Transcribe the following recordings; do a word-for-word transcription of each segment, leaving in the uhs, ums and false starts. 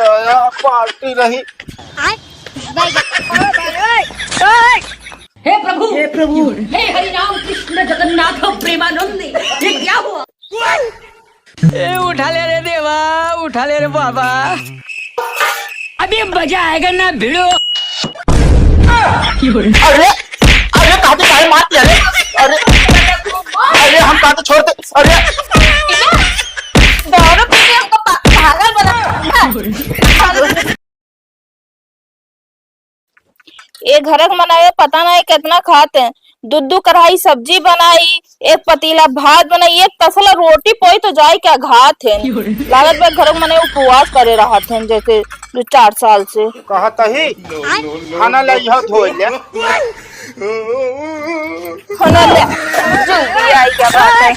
आया पार्टी रही। हे प्रभु, हे प्रभु। हे हरि राम कृष्ण जगन्नाथ प्रेमानंद, ये क्या हुआ? ए, उठा ले रे देवा, उठा ले रे बाबा। अभी मजा आएगा ना भिड़ो। अरे, अरे, कहाँ के काहे मार दिया रे? अरे, अरे, हम कहाँ तो छोड़ दे। अरे, दारू पी के हमको पा-, पागल बना। ए घर क मनई पता नहीं कितना खात हैं। दू दू कढ़ाई सब्जी बनाई, एक पतीला भात बनाई, एक तसला रोटी पोई तो जाई क्या घात हैं। लागत बा घर क मनई उपवास करे रहत हैं जैसे दू चार साल से। कहत ही खाना ले यह धोई ले। खाना ले, जल्दी आई क्या बात है।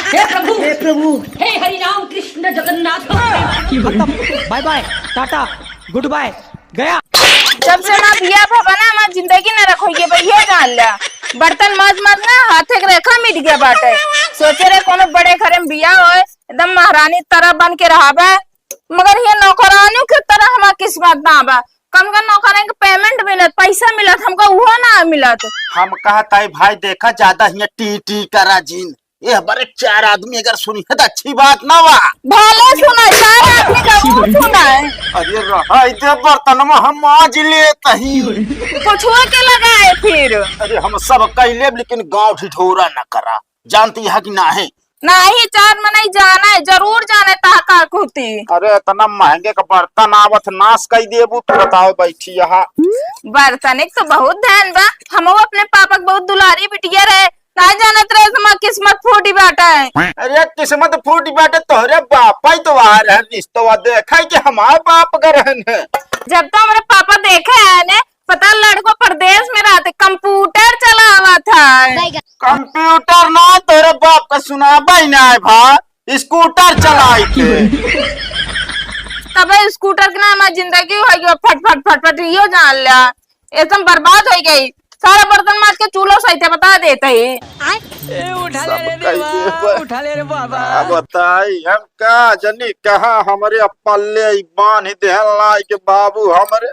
हे प्रभु, हे प्रभु। हे हरि राम कृष्ण जगन्नाथ। खत्म। Bye bye, tata, goodbye, गया। जब से ना बियाह भवा ना, हमार जिंदगी नरक होइ गई बा, ये जान ल्या। बर्तन माज माज ना हाथे के रेखा मिट गया बाटे। सोचे रहे कोनो बड़े घरे में बियाह होए, एकदम महारानी तरह बन के रहाबे, मगर ये नौकरानी के तरह हमार किस्मत ना बा। कम का नौकरानी के payment मिलत, पैसा मिलत, हमका उहो ना मिलत। हम कहत है भाई, देखा, ज्यादा हियाँ टी टी करा जिन। ए, हमारे चार आदमी अगर सुनी है तो अच्छी बात ना बा। भले सुना, चार आदमी का वो सुना है। अरे रहा दे, बर्तन में हम माज लेत ही। कुछुआ के लगाए फिर। अरे हम सब कई लेब, लेकिन गाँव ढिढोरा न करा, जानती है कि ना है? नाही, चार मनई जाना है, जरूर जाना है, ताका कुती। अरे इतना महंगे का बर्तन आवत, नाश कई देबू, तू बताओ बैठी यहाँ। बर्तन एक तो बहुत धन बा, हम अपने पापा के बहुत दुलारी बिटिया रहे, ना जानत रहे हमार किस्मत फूटी बाटे। अरे किस्मत फूटी बाटे, तोहरे बापा ही तो आ रहे रिश्तवा देखा कि हमारे बाप का रहन है। जब तो हमारे पापा देखे आए ने, पता लड़को परदेश में रहते, computer चलावत है। Computer ना, तोहरे बाप का सुनाबा ही ना है भा, scooter चलाई के। तबे scooter के नाम जिंदगी हो गई, फट फट फट फट, यो जान ल्या। एकदम बर्बाद होइ गई। सारा बर्तन माज के चूल्हो सहित बता देत ही। ए, उठा ले रे देवा, उठा ले रे बाबा। का बताई हम, का जनी कहाँ हमरे पल्ले ई बांध देहल लाई के बाबू हमरे।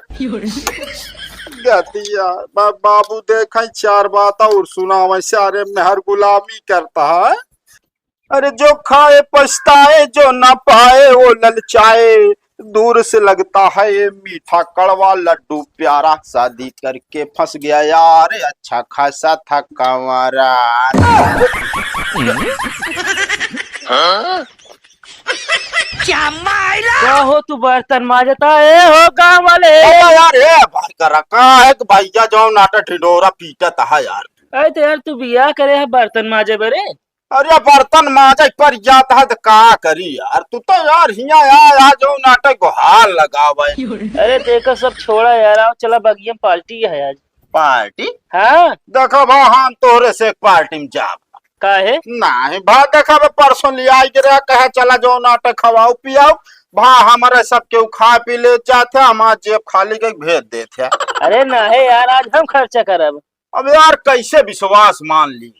गतिया बा-, बाबू देखे चार बात और सुनावे, सारे मेहर गुलामी करता है। अरे जो खाए पछताए, जो ना पाए वो ललचाए, दूर से लगता है ये मीठा कड़वा लड्डू प्यारा, शादी करके फंस गया यार, अच्छा खासा था कंवारा। हाँ? का हो तू बर्तन माजता है हो गाँव वाले? अरे यार, ए भाई करा, का है कि भैया जो नाटा ढिंढोरा पीटत है यार। अरे तो यार तू बियाह करे है बर्तन माजे बरे? अरे बर्तन माजे पर जात है तो का करी यार, तू तो यार हियाँ आ, आ जो नाटक गुहार लगावे। अरे देखो सब छोड़ा यार, आओ चला बगिया में पार्टी है आज। पार्टी? हाँ। देखो भा हम तोहरे से एक पार्टी में जाब। काहे? नहीं भा देखो बे परसों ले आई के रहा, कहे चला जो नाटक खवाओ पियाओ, भा हमारे सब केहू खा पी ले जात है, हमार जेब खाली के भेज देत है। अरे नहीं यार, आज हम खर्चा करब। अब यार कैसे विश्वास मान ली?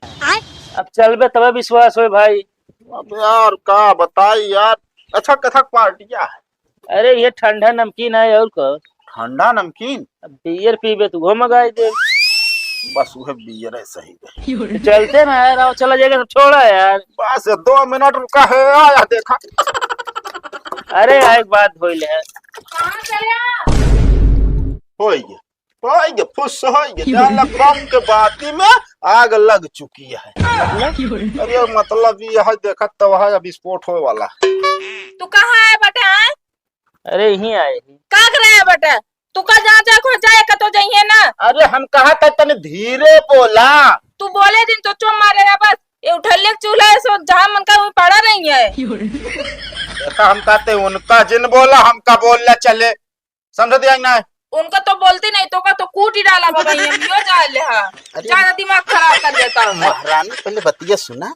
अब चलबे तबे विश्वास होए भाई। अब यार का बताई यार, अच्छा कथक पार्टिया है। अरे ये ठंडा नमकीन है और का? ठंडा नमकीन? अब बियर पीबे तो वो मंगाई दे। बस वह बियर है सही है। तो चलते ना यार, आओ चला जाएगा सब छोड़ा यार। बस दो मिनट रुका है, आया देखा। अरे यार एक बात धोई ले है। होई गया। होई गे, फुस होई गे, जान ला बम के बाती में आग लग चुकी है। अरे मतलब ये है, देखत तो वह अब विस्फोट होए वाला। तू कहाँ है बेटा, हैं? अरे यहीं आए हैं। का करे है बेटा? तू का जहाँ जाए को जाए, कतो जाइए ना। अरे हम कहा था तने धीरे बोला। तू बोले दिन तो चुप मारे रहा बस। ये उठलिए के चूल्हा है सो जहाँ मन का वहीं पड़ा रही है। देखा हम कहते उनका जिन बोला, हमका बोलना चले। समझ दिया कि ना? उनका तो बोलती नहीं, तो का तो कूट ही डाला बाबा, ये हम यो जा ले हा। अरे ज्यादा दिमाग खराब कर देता हूँ। महारानी, पहले बतिया सुना।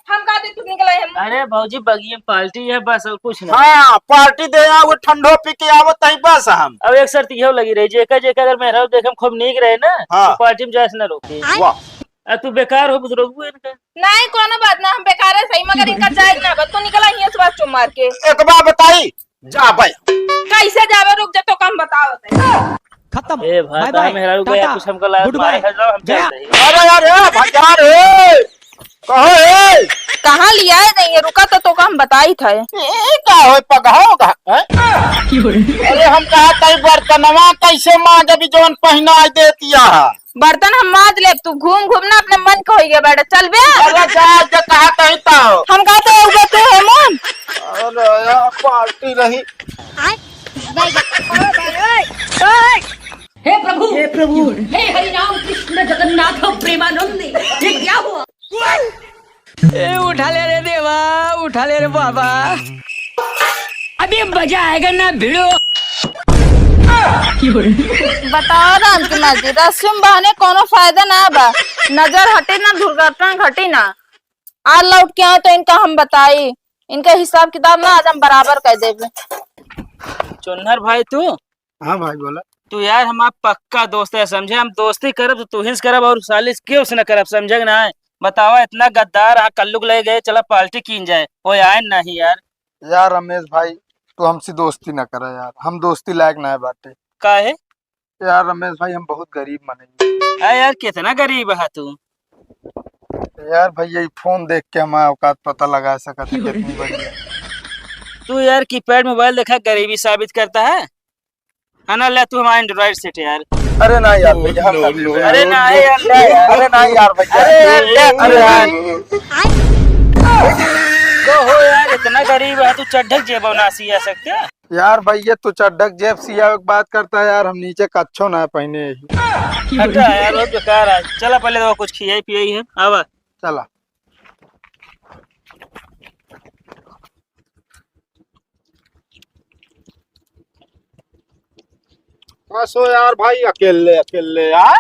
हम का दे तू निकला है? अरे भौजी, बगिया में पार्टी है बस, और कुछ नहीं। हाँ, पार्टी दे आओ, ठंडो पी के आओ, तही बस हम। अब एक शर्त इहो लगी रही, जेकर जेकर अगर मेहरारू देखे में खूब नीक रहे ना, हाँ। तो पार्टी में जाए से ना रोके। वाह। आ तू बेकार हो, बुजुर्ग इनका। नहीं, कोनो बात ना, हम बेकार है सही, मगर इनका जाए ना, बस तू निकला हियां से बस चुप मार के। एक बात बताई, जा भाई। कैसे जाबे, रुक जा, तोका हम बतावत है। खत्म। ए भाई, बाय तो बाय, हम मेहरारू गया, टाटा, कुछ हमको लायक गुड मार बाय, है, हम गया। चलते हैं। अरे यार, ए भैया रे, कहाँ है? कहाँ लियाए नहीं है, रुका तो, तोका हम बताइत है। ए, का होय, पगहा होगा, हैं? अरे हम कहा तई बर्तनवा कैसे मांजबी जवन पहिनाय देतिया है? बर्तन हम मांज लेब, तू घूम घूम ना अपने मन के होइगे बेटा, चल बे। अरे जा, जा, कहा तई तो। हम कहते हैं, उबे तू है मन। अरे यार, पार्टी रही। हे प्रभु, हे प्रभु, हे हरि राम कृष्ण जगन्नाथ प्रेमानंद, ये क्या हुआ? ए, उठा ले रे देवा, उठा ले रे बाबा। अभी मजा आएगा ना भिड़ो। बताओ रामचंद्र जी, रस्सी में बहने कोनो फायदा ना बा। नजर हटी ना, दुर्घटना घटी ना। आज लौट के आओ तो इनका हम बताई, इनका हिसाब किताब ना आज हम बराबर कर देबे। चुन्नर भाई तू? हाँ भाई, बोला। तू यार हमार पक्का दोस्त है, समझे? हम दोस्ती करब तो तू ही से करब और सालिस केहू से न करब, समझे कि ना? बतावा, इतना गद्दार, हाँ, कल्लू के ले गए, चला पार्टी कीन जाए, वो आए नहीं यार। यार रमेश भाई, तू हमसे दोस्ती ना करा यार, हम दोस्ती लायक ना है बाटे। काहे? यार रमेश भाई, हम बहुत गरीब मनई। अरे यार, कितना गरीब है तू? यार भैया, ये फोन देख के हमारा औकात पता लगा सकत है कितनी बड़ी है। तू यार कीपैड मोबाइल देखा, गरीबी साबित करता है। है ना, ले तू हमारा एंड्रॉइड सेट यार। अरे ना यार भैया, हम ना लेबे। अरे ना यार, ले यार। अरे ना यार भैया। अरे यार, ले अरे यार। तो हो यार, इतना गरीब है तू, चड्ढक जेब ना सिया सकते? यार भैया, तू चड्ढक जेब सिया के बात करता है यार, हम नीचे कच्छो ना पहने ही। हटा यार, वो बेकार है। चला पहले तो कुछ खियाई पियाई है, आवा। चला। बस हो यार भाई, अकेले, अकेले यार।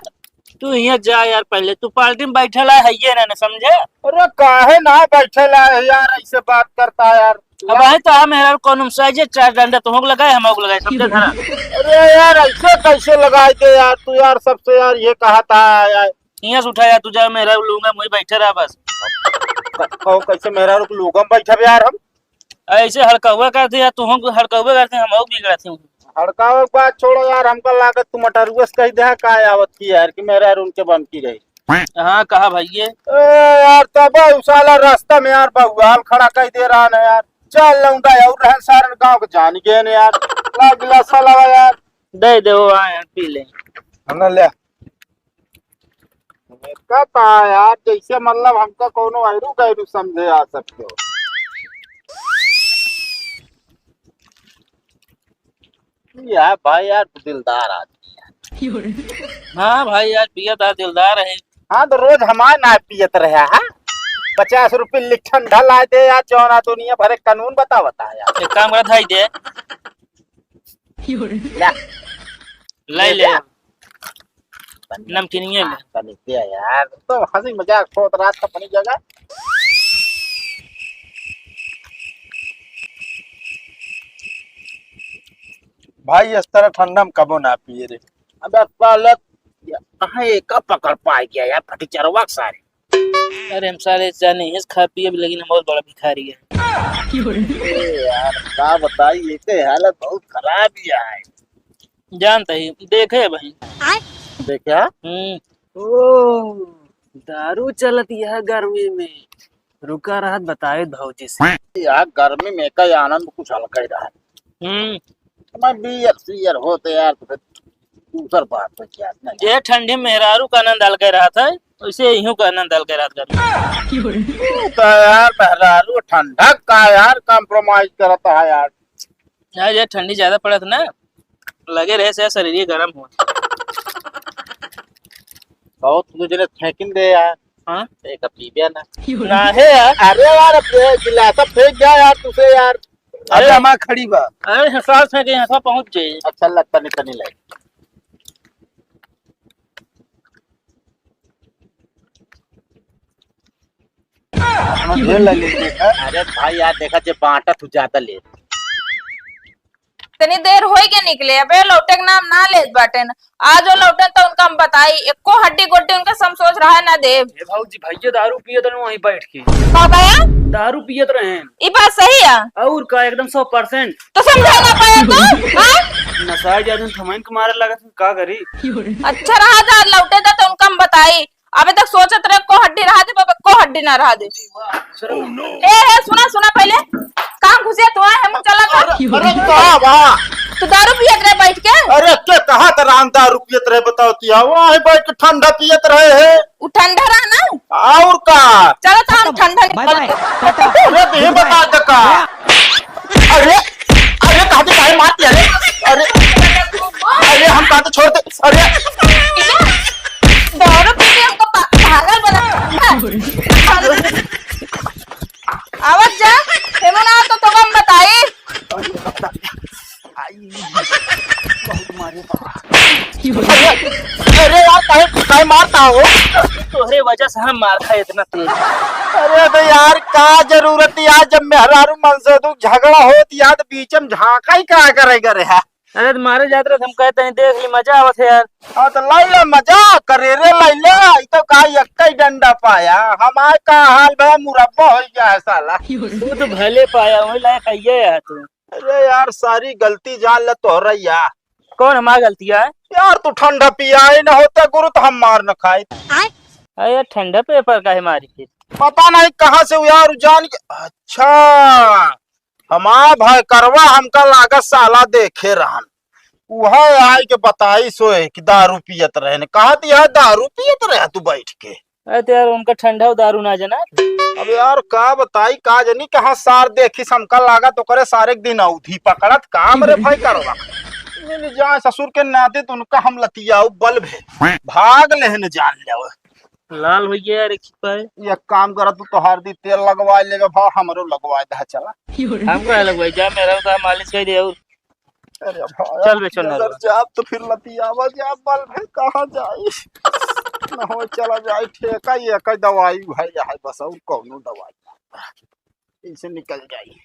तू हियाँ जा यार, पहले तू पार्टी में बैठल है, है ये ना, ना समझे? अरे काहे ना बैठल है यार, ऐसे बात करता है यार। अब आए तो हम यार, कौन हम साइज चार डंडा तो होक लगाए, हम होक लगाए, समझे धरा। अरे यार, ऐसे कैसे लगाए दे यार तू यार, सबसे यार ये कहा था यार। हियाँ से उठा यार, तू जा, मेहरारू लूंगा, मुझे बैठे रहा बस। क-, कहो कैसे मेहरारू लूंगा बैठा यार हम? ऐसे हड़कौआ करते यार, तू हम हड़कौआ करते, हम और बिगड़त हूँ। हड़कावे के बात छोड़ो यार, हमका लागत तू मटरुआ से कह दे का आवत की यार कि मेहरारू उनके बन की रही। हाँ, कहा भाई ये? ए यार, तब उ साला रास्ता में यार बउआल खड़ा कह दे रहा ना यार। चल लौंडा यार, रहन सारन गाँव के जान गए ने यार। ला गिलास साला यार। दे दे वो, हाँ यार, पी ले। हम ना ले। हमका ता यार, जैसे मतलब हमका कोनो ऐरू गैरू समझे आ सकते हो। यार भाई यार, दिलदार आदमी है। हाँ भाई यार, पियत आ दिलदार है। हाँ, तो रोज हमारे ना पियत रहा है। पचास रुपये लिख ठंडा ला दे यार, जौना दुनिया भरे कानून बतावता है यार। एक काम कर, धाई दे। ले। ले ले। ले ले। नमकीनिये ले। हाँ, तनी दे यार, तो हंसी मजाक होत रात का अपनी जगह। भाई, इस तरह ठंडा हम कबो ना पिए रे। अबे साले, कहाँ एका पकड़ पाए गया यार, फटीचरवा के सारे। अरे हम साले जाने हैं खा पिए भी, लेकिन हम बहुत बड़ा भिखारी है। ए यार, का बताई, ये के हालत बहुत खराब ही है। जानता ही, देखे भाई। देखे? हम्म। ओ, दारू चलत यह गर्मी में। रुका रहत बताए भौजी से। यार, गर्मी में का आनंद कुछ अलग ही रहा। हम्म। मैं बियर सियर होते यार, तो फिर दूसर बात हो गया। ये ठंडी मेहरारू का आनंद अलग ही रहत है, वैसे इहू का आनंद अलग ही रहत गर्मी। तो यार, मेहरारू ठंडक का यार compromise करता है यार। यार, ये ठंडी ज्यादा पड़त ना, लगे रहे से शरीर गरम हो। बहुत तुझे ने फेंकिन दे यार। हाँ? एक पीबे ना। ना है यार। अरे यार, अब ये गिलासा फेंक गया यार तुझे यार। अरे अरे हमार खड़ी बा। अरे हिसाब से के यहाँ पहुँच जाए। अच्छा लगता नहीं, तनी ले। अपना ढेर ले ले, देखा। अरे भाई यार, देखा जे बांटा तू ज्यादा ले। इतनी देर होई के निकले, अबे लौटे के नाम ना लेत बाटेन। आज वो लौटेन तो उनका हम बताई, एको हड्डी गोड्डी उनका समसोच रहा ना देब। ए भौजी, भैया दारू पियत रहे वहीं बैठ के। का भैया? दारू पियत रहे। ई बात सही है? और का, एकदम सौ परसेंट। तो समझा ना पाया तू, हाँ? नशा ज्यादा थमाइन के मारे लगा, तू का करी? अच्छा रहा जा, लौटे दा तो उनका हम बताई। अबे तक सोचत रहे, को हड्डी रहा दे, बाबा, को हड्डी ना रहा दे। ए, ए, सुना, सुना पहले। काम घुसे तू, है, हम चला था। अरे, अरे, का बा? तू दारू पियत रहे बैठ के? अरे, के कहा त राम दारू पियत रहे, बताओ तिया, वहाँ बैठ के ठंडा पियत रहे है। उ ठंडा रहा ना? और का? चलो तो हम ठंडा बाय निकाल बाय, के टाटा। अरे, तो ये बता दे का? अरे, अरे, कहा दे, काहे मारती है? अरे, अरे, अरे, हम कहा तो छोड़ दे। अरे, दारू पी के हमको पा-, पागल बना। आवत जा, हेमू ना तो, तो हम बताई। आई, बहुत मारे बा। अरे, अरे यार, काहे, काहे मारता हो? तोहरे वजह से हम मारता है इतना तेज। अरे तो यार, का जरूरत है यार, जब मेहरारू मन से तू झगड़ा होत यार, तो बीच में झांका ही का करेगा रे? अरे तो मारे जात रहे, हम कहते हैं, देख ली, मजा आवत है यार। हाँ, तो लाई ला मजा, करे रे लाई ला, ई तो का एक ही डंडा पाया, हमार का हाल भया, मुरब्बा हो गया है साला। तू तो भले पाया, वही लायक है ये है तू। अरे यार, सारी गलती जान ले तोहरा यार। कौन हमार गलती है? यार, तू ठंडा पिया ही ना होता गुरु, तो हम मार न खाए। अरे यार, ठंडा पेपर काहे मारी फिर? पता नहीं कहाँ से यार, जान के। अच्छा, हमार भाई करवा हमका लागत साला देखे रहन, उहे आए के बताई सोए कि दारू पियत रहन, कहत यह दारू पियत रहे तू बैठ के। अरे तो यार, उनका ठंडा दारू ना जना। अब यार, का बताई, का जनी कहाँ सार देखिस, हमका लागत ओकरे सारे के दिन अवधी पकड़त काम रे भाई करवा। मिल जाए ससुर के नाते तो उनका हम लतियाऊ बल भे भाग लेहन जान जाओ। लाल हो गया यार, एक छिपा है। एक काम कर, तू तोहार दी तेल लगवा ले भा, हमरो लगवा दे चला। हम का लगवाई, जा मेरा तो मालिश कर दे और अरे भाई, चल बे, चल ना नजर रो। जाब तो फिर लतियावा जाब, बल भे कहाँ जाई? न हो, चला जाई ठेका, ये कई दवाई है, यहाँ बस और कौनो दवाई इसे निकल जाई।